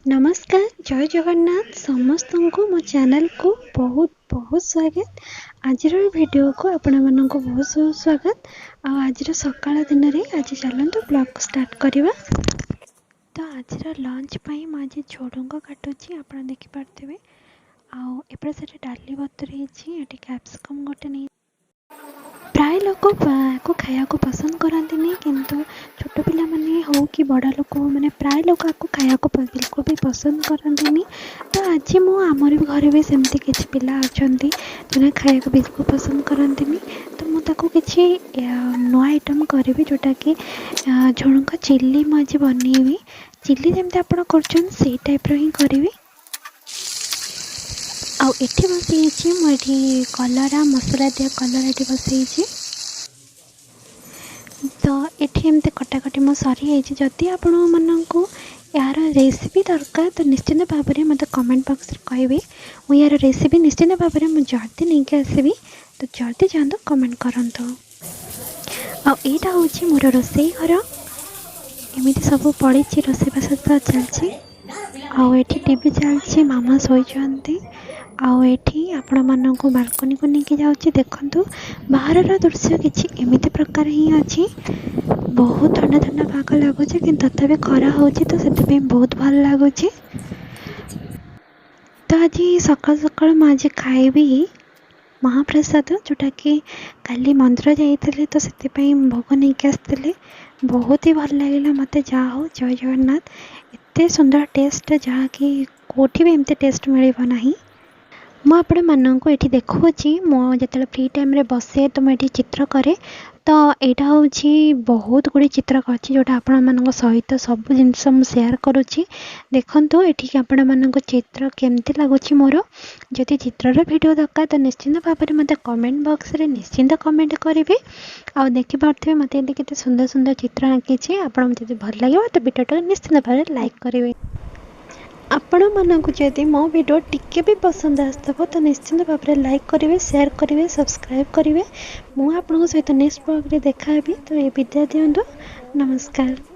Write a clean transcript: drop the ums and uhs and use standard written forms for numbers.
ନମସ୍କାର, ଜୟ ଜଗନ୍ନାଥ। ସମସ୍ତଙ୍କୁ ମୋ ଚ୍ୟାନେଲକୁ ବହୁତ ବହୁତ ସ୍ୱାଗତ। ଆଜିର ଭିଡ଼ିଓକୁ ଆପଣମାନଙ୍କୁ ବହୁତ ବହୁତ ସ୍ୱାଗତ। ଆଉ ଆଜିର ସକାଳ ଦିନରେ ଆଜି ଚାଲନ୍ତୁ ବ୍ଲଗ୍ ଷ୍ଟାର୍ଟ କରିବା। ତ ଆଜିର ଲଞ୍ଚ ପାଇଁ ମୁଁ ଆଜି ଝୁଡ଼ୁଙ୍ଗ କାଟୁଛି, ଆପଣ ଦେଖିପାରୁଥିବେ। ଆଉ ଏପଟେ ସେଠି ଡାଲି ବତୁରେଇଛି, ଏଠି କ୍ୟାପ୍ସିକମ୍ ଗୋଟେ ନେଇ। ପ୍ରାୟ ଲୋକ ୟାକୁ ଖାଇବାକୁ ପସନ୍ଦ କରନ୍ତିନି, କିନ୍ତୁ ଛୋଟ ପିଲାମାନେ ହଉ କି ବଡ଼ ଲୋକ, ମାନେ ପ୍ରାୟ ଲୋକ ଆକୁ ଖାଇବାକୁ ବିଲକୁଲ ବି ପସନ୍ଦ କରନ୍ତିନି। ତ ଆଜି ମୁଁ ଆମର ବି ଘରେ ବି ସେମିତି କିଛି ପିଲା ଅଛନ୍ତି ଯେଉଁମାନେ ଖାଇବାକୁ ବିଲକୁଲ ପସନ୍ଦ କରନ୍ତିନି। ତ ମୁଁ ତାକୁ କିଛି ନୂଆ ଆଇଟମ୍ କରିବି, ଯେଉଁଟାକି ଝୁଡ଼ୁଙ୍ଗ ଚିଲି ମୁଁ ଆଜି ବନେଇବି। ଚିଲି ଯେମିତି ଆପଣ କରୁଛନ୍ତି, ସେଇ ଟାଇପ୍ର ହିଁ କରିବି। ଆଉ ଏଠି ବସେଇଛି ମୁଁ ଏଠି କଲରା, ମସଲା ଦିଆ କଲରା ଏଠି ବସେଇଛି। ତ ଏଠି ଏମିତି କଟାକଟି ମୋ ସରିଯାଇଛି। ଯଦି ଆପଣମାନଙ୍କୁ ଏହାର ରେସିପି ଦରକାର, ତ ନିଶ୍ଚିନ୍ତ ଭାବରେ ମୋତେ କମେଣ୍ଟ ବକ୍ସରେ କହିବେ। ମୁଁ ଏହାର ରେସିପି ନିଶ୍ଚିନ୍ତ ଭାବରେ ମୁଁ ଜଲ୍ଦି ନେଇକି ଆସିବି। ତ ଜଲ୍ଦି ଯାଆନ୍ତୁ, କମେଣ୍ଟ କରନ୍ତୁ। ଆଉ ଏଇଟା ହେଉଛି ମୋର ରୋଷେଇ ଘର। ଏମିତି ସବୁ ପଡ଼ିଛି, ରୋଷେଇବାସ ତ ଚାଲିଛି। ଆଉ ଏଠି ଟିଭି ଚାଲିଛି, ମାମା ଶୋଇଛନ୍ତି। ଆଉ ଏଠି ଆପଣମାନଙ୍କୁ ବାଲକୋନିକୁ ନେଇକି ଯାଉଛି। ଦେଖନ୍ତୁ, ବାହାରର ଦୃଶ୍ୟ କିଛି ଏମିତି ପ୍ରକାର ହିଁ ଅଛି। ବହୁତ ଥଣ୍ଡା ଥଣ୍ଡା ପାଗ ଲାଗୁଛି, କିନ୍ତୁ ତଥାପି ଖରା ହେଉଛି, ତ ସେଥିପାଇଁ ବହୁତ ଭଲ ଲାଗୁଛି। ତ ଆଜି ସକାଳୁ ସକାଳୁ ମୁଁ ଆଜି ଖାଇବି ମହାପ୍ରସାଦ, ଯେଉଁଟାକି କାଲି ମନ୍ଦିର ଯାଇଥିଲି, ତ ସେଥିପାଇଁ ଭୋଗ ନେଇକି ଆସିଥିଲି। ବହୁତ ହି ଭଲ ଲାଗିଲା ମୋତେ। ଯାହା ହଉ, ଜୟ ଜଗନ୍ନାଥ। ଏତେ ସୁନ୍ଦର ଟେଷ୍ଟ, ଯାହାକି କେଉଁଠି ବି ଏମିତି ଟେଷ୍ଟ ମିଳିବ ନାହିଁ। ମୁଁ ଆପଣମାନଙ୍କୁ ଏଠି ଦେଖାଉଛି, ମୁଁ ଯେତେବେଳେ ଫ୍ରି ଟାଇମ୍ରେ ବସେ ତ ମୁଁ ଏଠି ଚିତ୍ର କରେ। ତ ଏଇଟା ହେଉଛି ବହୁତ ଗୁଡ଼ିଏ ଚିତ୍ର କରିଛି, ଯେଉଁଟା ଆପଣମାନଙ୍କ ସହିତ ସବୁ ଜିନିଷ ମୁଁ ସେୟାର କରୁଛି। ଦେଖନ୍ତୁ ଏଠିକି ଆପଣମାନଙ୍କୁ ଚିତ୍ର କେମିତି ଲାଗୁଛି ମୋର। ଯଦି ଚିତ୍ରର ଭିଡ଼ିଓ ଦରକାର, ତ ନିଶ୍ଚିନ୍ତ ଭାବରେ ମୋତେ କମେଣ୍ଟ ବକ୍ସରେ ନିଶ୍ଚିନ୍ତ କମେଣ୍ଟ କରିବେ। ଆଉ ଦେଖିପାରୁଥିବେ ମୋତେ ଏମିତି କେତେ ସୁନ୍ଦର ସୁନ୍ଦର ଚିତ୍ର ଆଙ୍କିଛି। ଆପଣଙ୍କୁ ଯଦି ଭଲ ଲାଗିବ, ତ ଭିଡ଼ିଓଟାକୁ ନିଶ୍ଚିନ୍ତ ଭାବରେ ଲାଇକ୍ କରିବେ। ଆପଣମାନଙ୍କୁ ଯଦି ମୋ ଭିଡ଼ିଓ ଟିକେ ବି ପସନ୍ଦ ଆସିଥିବ, ତ ନିଶ୍ଚିନ୍ତ ଭାବରେ ଲାଇକ୍ କରିବେ, ସେୟାର କରିବେ, ସବସ୍କ୍ରାଇବ୍ କରିବେ। ମୁଁ ଆପଣଙ୍କ ସହିତ ନେକ୍ସଟ ବ୍ଲଗ୍ରେ ଦେଖା ହେବି। ତ ଏ ବିଦାୟ ଦିଅନ୍ତୁ, ନମସ୍କାର।